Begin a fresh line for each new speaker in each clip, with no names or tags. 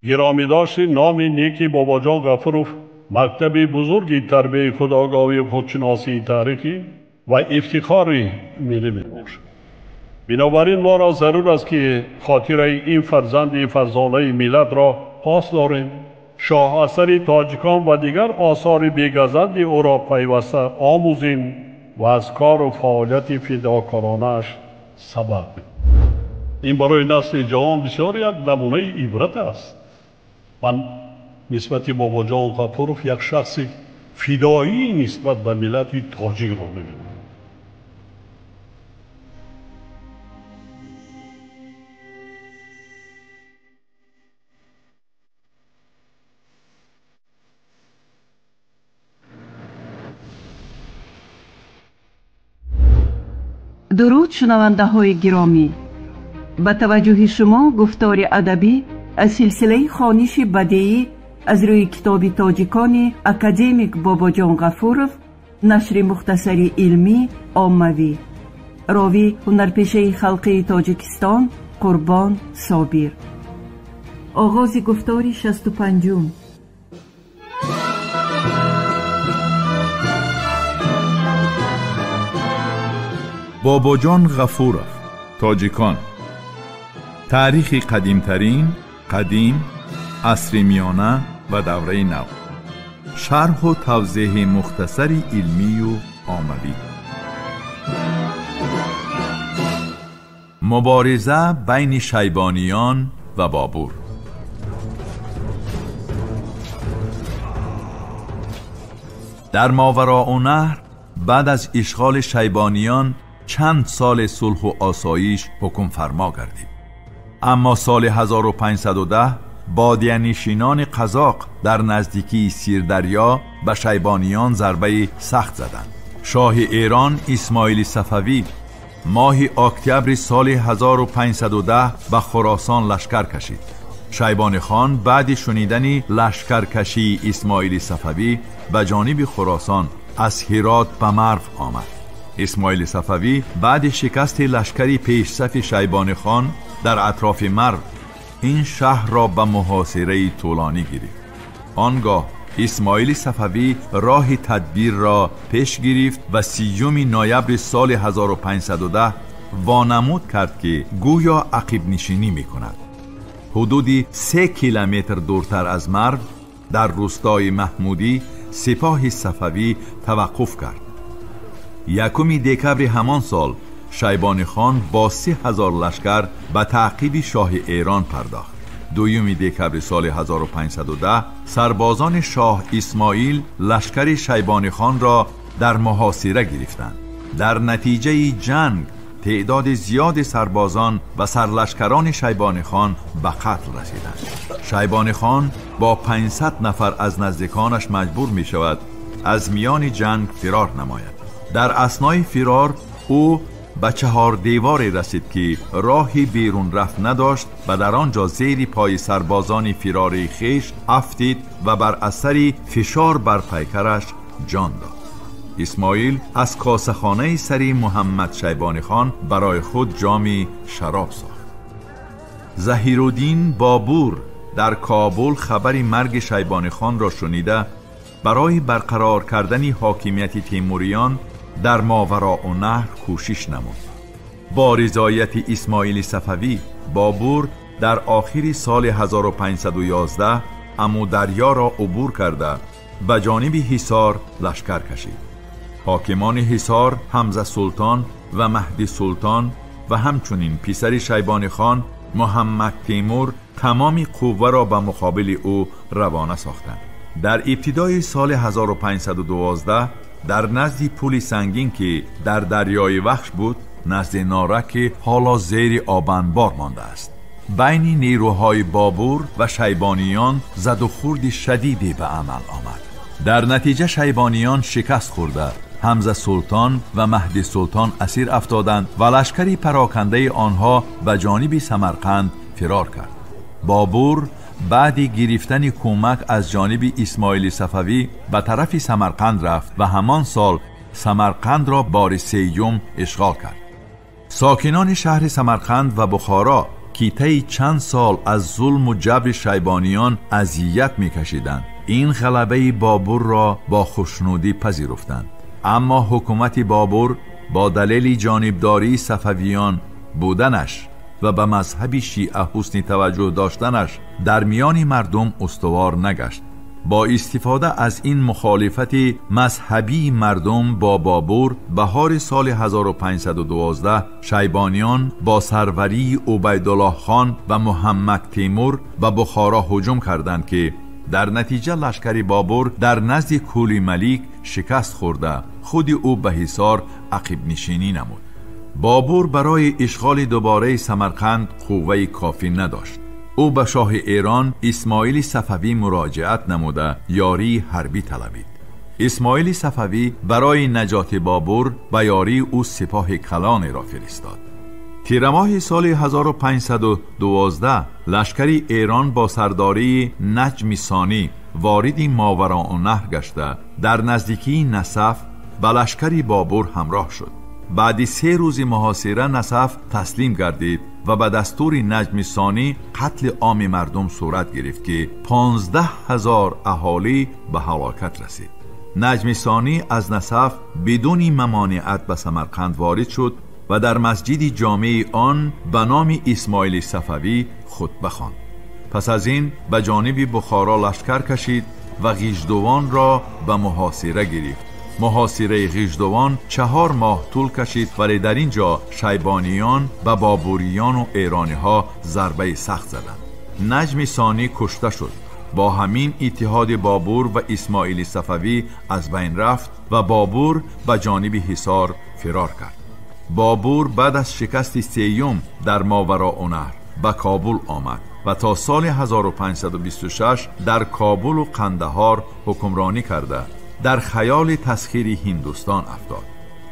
Гиромидошти номи неки Бобоҷон Ғафуров мактаби бузурги тарбияи худогоҳии худшиносии таърихӣ ва ифтихори миллӣ мебошад. Бинобар ин моро зарур аст, ки хотираи ин фарзанди фарзонаи миллатро пос дорем, шоҳасари тоҷикон ва дигар осори бегазанди ӯро пайваста омӯзем ва аз кору фаъолияти фидокоронааш сабақ бигирем. Ин барои насли ҷавон бисёр як намунаи ибрат аст. Ман нисбати Бобоҷон Ғафуров як шахси фидоӣ нисбат ба миллати тоҷикро мебинам.
Дуруд, шунавандаҳои гиромӣ! Ба таваҷҷӯҳи шумо гуфтори адабӣ аз силсилаи хониши бадеӣ аз рӯи китоби тоҷикони академик Бобоҷон Ғафуров, нашри мухтасари илмӣ оммавӣ. Ровӣ ҳунарпешаи халқии Тоҷикистон Қурбон Собир. Оғози гуфтори 65-ум.
Бобоҷон Ғафуров, тоҷикон. Таърихи қадимтарин, қадим, асри миёна ва давраи нав. Шарҳу тавзеҳи мухтасари илмию оммавӣ. Мубориза байни шайбониён ва Бобур. Дар Мовароуннаҳр баъд аз ишғоли шайбониён чанд соли сулҳу осоиш ҳукмфармо гардид. Аммо соли 1510 бодиянишинони қазоқ дар наздикии Сирдарё ба шайбониён зарбаи сахт заданд. Шоҳи Эрон Исмоили Сафавӣ моҳи октябри соли 1510 ба Хуросон лашкар кашид. Шайбони хон баъди шунидани лашкаркашии Исмоили Сафавӣ ба ҷониби Хуросон аз Ҳирот ба Марв омад. Исмоили Сафавӣ баъди шикасти лашкари пешсафи Шайбони хон дар атрофи Марв ин шаҳрро ба муҳосираи тӯлонӣ гирифт. Он гоҳ Исмоили Сафавӣ роҳи тадбирро пеш гирифт ва 30 ноябри соли 1510 вонамуд кард, ки гӯё ақибнишинӣ мекунад. Ҳудуди 3 километр дуртар аз Марв дар рӯстои Маҳмудӣ сипоҳи Сафавӣ таваққуф кард. 1 декабри ҳамон сол Шайбони хон бо 3000 лашкар ба таъқиби шоҳи Эрон пардохт. 2 декабри соли 1510 сарбозони шоҳ Исмоил лашкари Шайбони хонро дар муҳосира гирифтанд. Дар натиҷаи ҷанг теъдоди зиёди сарбозон ва сарлашкарони Шайбони хон ба қатл расиданд. Шайбони хон бо 500 нафар аз наздиконаш маҷбур мешавад аз миёни ҷанг фирор намояд. Дар аснои фирор ӯ ба 4 деворе расид, ки роҳи берун рафт надошт ва дар он ҷо зери пои сарбозони фирори хеш афтид ва бар асари фишор бар пайкараш ҷон дод. Исмоил аз косахонаи сари Муҳаммад Шайбони хон барои худ ҷоми шароб сохт. Заҳируддин Бобур дар Кобул хабари марги Шайбони хонро шунида барои барқарор кардани ҳокимияти Темуриён дар Мовароуннаҳр кӯшиш намуд. Бо ризояти Исмоили Сафавӣ Бобур дар охири соли 1511 Амударёро убур карда ба ҷониби Ҳисор лашкар кашид. Ҳокимони Ҳисор Ҳамза Султон ва Маҳди Султон ва ҳамчунин писари Шайбони хон Муҳаммад Темур тамоми қувваро ба муқобили ӯ равона сохтанд. Дар ибтидои соли 1512 дар назди пули сангин, ки дар дарёи Вахш буд, назди Норак, ки ҳоло зери обанбор мондааст, байни нерӯҳои Бобур ва шайбониён задухӯрди шадиде ба амал омад. Дар натиҷа шайбониён шикаст хӯрда, Ҳамза Султон ва Маҳди Султон асир афтоданд ва лашкари парокандаи онҳо ба ҷониби Самарқанд фирор кард. Бобур баъди гирифтани кӯмак аз ҷониби Исмоили Сафавӣ ба тарафи Самарқанд рафт ва ҳамон сол Самарқандро бори сеюм ишғол кард. Сокинони шаҳри Самарқанд ва Бухоро, که طی چند سال از ظلم و جبر شیبانیان اذیت می‌کشیدند، این غلبه بابر را با خوشنودی پذیرفتند. اما حکومت بابر با دلیل جانبداری صفویان بودنش و به مذهب شیعه حسن توجه داشتنش در میان مردم استوار نگشت. با استفاده از این مخالفت مذهبی مردم با بابر، بهار سال 1512 شیبانیان با سروری عبیدالله خان و محمد تیمور به بخارا هجوم کردند که در نتیجه لشکر بابر در نزد کولی ملیک شکست خورده، خود او به حصار عقب نشینی نمود. بابر برای اشغال دوباره سمرقند قوه کافی نداشت. او به شاه ایران اسماعیل صفوی مراجعت نموده یاری حربی طلبید. اسماعیل صفوی برای نجات بابر به یاری او سپاه کلان را فرستاد. تیر ماه سال 1512 لشکر ایران با سرداری نجم ثانی وارد ماوراءالنهر گشته در نزدیکی نسف به لشکر بابر همراه شد. بعد 3 روز محاصره نسف تسلیم گردید و به دستور نجم ثانی قتل عام مردم صورت گرفت که 15,000 اهالی به هلاکت رسید. نجم ثانی از نسف بدون ممانعت به سمرقند وارد شد و در مسجد جامع آن به نام اسماعیل صفوی خطبه خواند. پس از این به جانب بخارا لشکر کشید و غیژدوان را به محاصره گرفت. محاصره غیژدوان 4 ماه طول کشید، ولی در اینجا شیبانیان به بابوریان و ایرانی ها ضربه سخت زدند. نجم ثانی کشته شد. با همین اتحاد بابر و اسماعیل صفوی از بین رفت و بابر به جانب حصار فرار کرد. بابر بعد از شکست سیوم در ماوراءالنهر به کابل آمد و تا سال 1526 در کابل و قندهار حکمرانی کرده در خیال تسخیر هندوستان افتاد.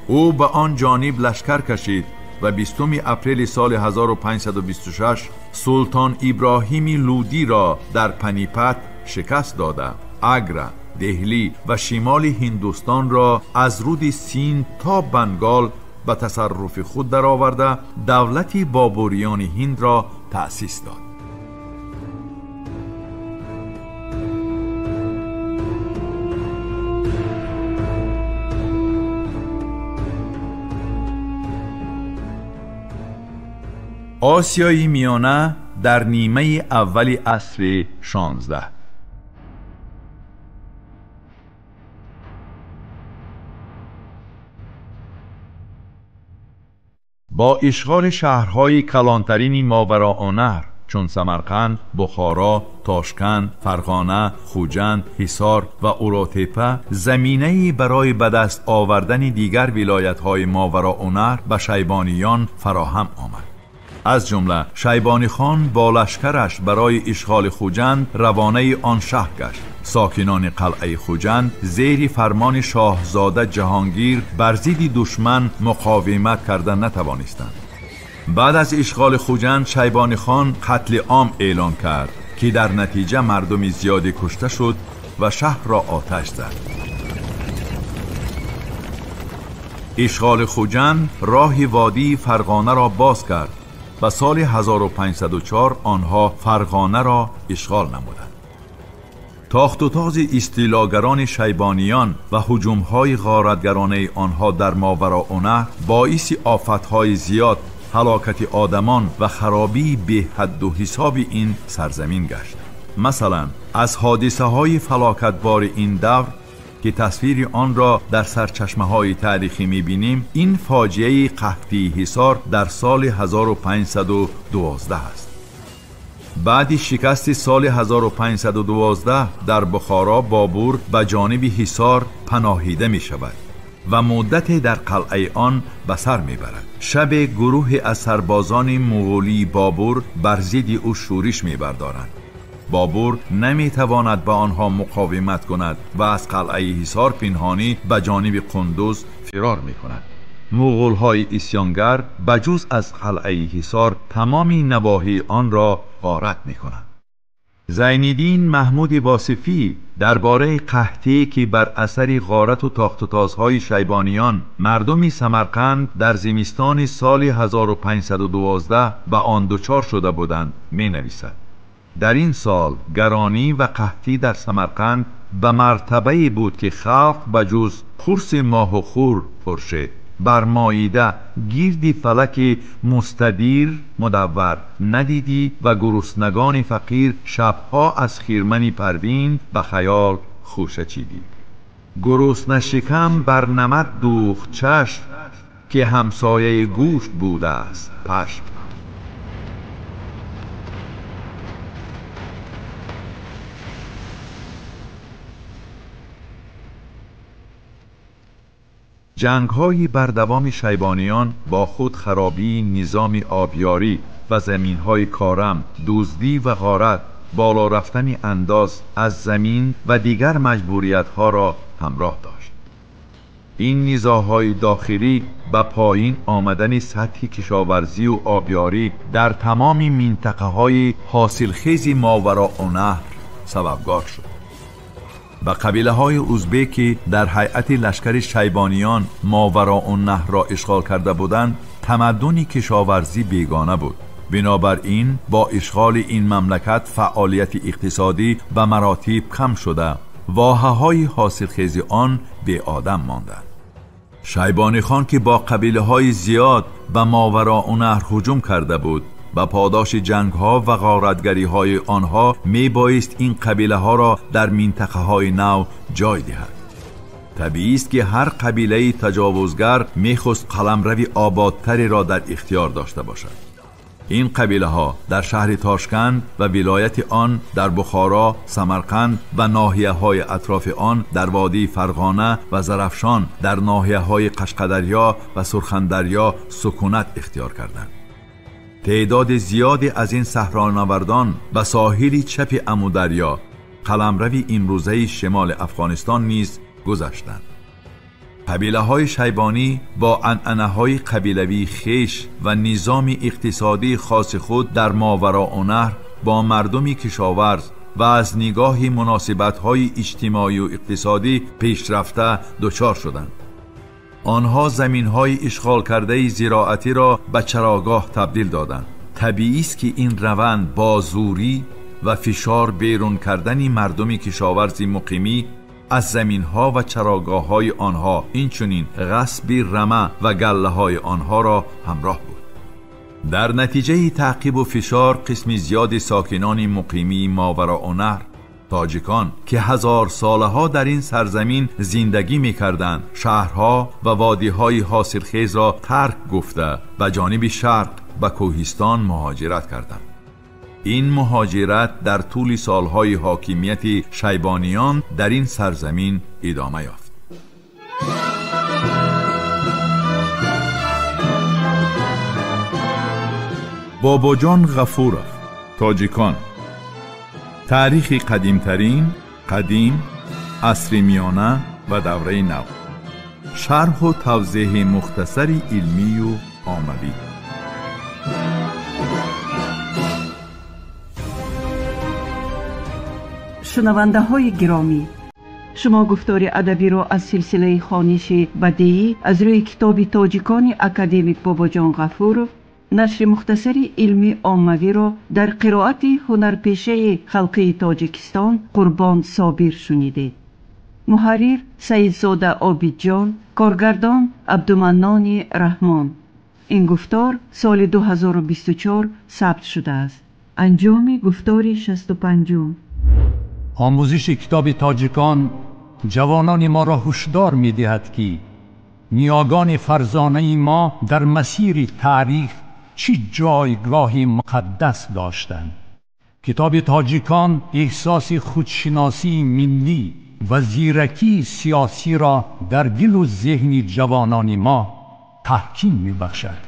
او به آن جانب لشکر کشید و 20 اپریل سال 1526 سلطان ابراهیم لودی را در پنیپت شکست داده آگرا، دهلی و شمال هندوستان را از رود سین تا بنگال به تصرف خود درآورده دولت بابریان هند را تأسیس داد. آسیای میانه در نیمه اول عصر 16. با اشغال شهرهای کلانترین ماوراءالنهر چون سمرقند، بخارا، تاشکند، فرغانه، خوجند، حصار و اوراتپه زمینه‌ای برای به دست آوردن دیگر ولایت‌های ماوراءالنهر به شیبانیان فراهم آمد. از جمله شیبانی خان با لشکرش برای اشغال خوجند روانه آن شهر گشت. ساکنان قلعه خوجند زیر فرمان شاهزاده جهانگیر بر ضد دشمن مقاومت کرده نتوانستند. بعد از اشغال خوجند شیبانی خان قتل عام اعلان کرد که در نتیجه مردم زیادی کشته شد و شهر را آتش زد. اشغال خوجند راه وادی فرغانه را باز کرد و سال 1504 آنها فرغانه را اشغال نمودند. تاخت و تاز استیلاگران شیبانیان و هجوم‌های غارتگرانه آنها در ماوراءالنهر باعث آفت‌های زیاد، هلاکت آدمان و خرابی به حد و حساب این سرزمین گشت. مثلا از حادثه های فلاکتبار این دور که تصویر آن را در سرچشمه های تاریخی می‌بینیم، این فاجعه قحطی حصار در سال 1512 است. بعد شکست سال 1512 در بخارا، بابر به جانب حصار پناهیده می شود و مدت در قلعه آن به سر می برد. شب گروه از سربازان مغولی بابر بر ضد او شورش می بردارند. بابر نمی تواند به آنها مقاومت کند و از قلعه حصار پنهانی به جانب قندوز فرار می کند. مغول‌های عصیانگر بجز از قلعه حصار تمام نواحی آن را غارت می کنند. Зайниддин Маҳмуди Восифӣ дар бораи қаҳтие ки бар асари ғорату тохтутозҳои шайбониён мардуми Самарқанд дар зимистони соли 1512 ба он дучор шуда буданд менависад. Дар ин сол гаронӣ ва қаҳтӣ дар Самарқанд ба мартабае буд ки халқ ба ҷуз хурси моҳу хур хуршед бар моида гирди фалаки мустадир мудаввар надидӣ ва гуруснагони фақир шабҳо аз хирмани Парвин ба хаёл хӯша чидӣ. Гурусна шикам бар намад дӯхт чашм ки ҳамсояи гӯшт будааст пашм. Ҷангҳои бардавоми шайбониён бо худ харобии низоми обёрӣ ва заминҳои корам, дуздӣ ва ғорат, боло рафтани андоз аз замин ва дигар маҷбуриятҳоро ҳамроҳ дошт. Ин низоъҳои дохилӣ ба поин омадани сатҳи кишоварзию обёрӣ дар тамоми минтақаҳои ҳосилхези Мовароуннаҳр сабабгор шуд. Ба қабилаҳои узбек ки дар ҳайати лашкари шайбониён Мовароуннаҳрро ишғол карда буданд, тамаддуни кишоварзӣ бегона буд. Бинобар ин бо ишғоли ин мамлакат фаъолияти иқтисодӣ ба маротиб кам шуда, воҳаҳои ҳосилхези он беодам монданд. Шайбонихон ки бо қабилаҳои зиёд ба Мовароуннаҳр ҳуҷум карда буд, ба подоши ҷангҳо ва ғоратгариҳои онҳо мебоист ин қабилаҳоро дар минтақаҳои нав ҷой диҳад. Табиист ки ҳар қабилаи таҷовузгар мехост қаламрави ободтареро дар ихтиёр дошта бошад. Ин қабилаҳо дар шаҳри Тошканд ва вилояти он, дар Бухоро, Самарқанд ва ноҳияҳои атрофи он, дар водии Фарғона ва Зарафшон, дар ноҳияҳои Қашқадарё ва Сурхандарё сукунат ихтиёр карданд. Теъдоди зиёде аз ин саҳронавардон ба соҳили чапи Амударё, қаламрави имрӯзаи шимоли Афғонистон низ гузаштанд. Қабилаҳои шайбонӣ бо анъанаҳои қабилавии хеш ва низоми иқтисодии хоси худ дар Мовароуннаҳр бо мардуми кишоварз ва аз нигоҳи муносибатҳои иҷтимоию иқтисодӣ пешрафта дучор шуданд. Онҳо заминҳои ишғолкардаи зироатиро ба чарогоҳ табдил доданд. Табиист ки ин раванд бо зӯрӣ ва фишор берун кардани мардуми кишоварзи муқимӣ аз заминҳо ва чарогоҳҳои онҳо, инчунин ғасби рама ва галлаҳои онҳоро ҳамроҳ буд. Дар натиҷаи таъқибу фишор қисми зиёди сокинони муқимии Мовароуннаҳр, тоҷикон ки ҳазорсолаҳо дар ин сарзамин зиндагӣ мекарданд, шаҳрҳо ва водиҳои ҳосилхезро тарк гуфта ба ҷониби шарқ ба кӯҳистон муҳоҷират карданд. Ин муҳоҷират дар тӯли солҳои ҳокимияти шайбониён дар ин сарзамин идома ёфт. Бобоҷон Ғафуров, тоҷикон. Таърихи қадимтарин, қадим, асри миёна ва давраи нав. Шарҳу тавзеҳи мухтасари илмию оммавӣ.
Шунавандаҳои гиромӣ, шумо гуфтори адабиро аз силсилаи хониши бадеӣ аз рӯи китоби тоҷикони академик Бобоҷон Ғафуров, нашри мухтасари илмии оммавиро дар қироати ҳунарпешаи халқии Тоҷикистон Қурбон Собир шунидед. Муҳаррир Саидзода Обидҷон, коргардон Абдуманнони Раҳмон. Ин гуфтор соли 2024 сабт шудааст. Анҷоми гуфтори 65-ум.
Омӯзиши китоби тоҷикон ҷавонони моро ҳушдор медиҳад, ки ниёгони фарзонаи мо дар масири таърих чӣ ҷойгоҳи муқаддас доштанд. Китоби тоҷикон эҳсоси худшиносии миллӣ ва зиракии сиёсиро дар дилу зеҳни ҷавонони мо таҳким мебахшад.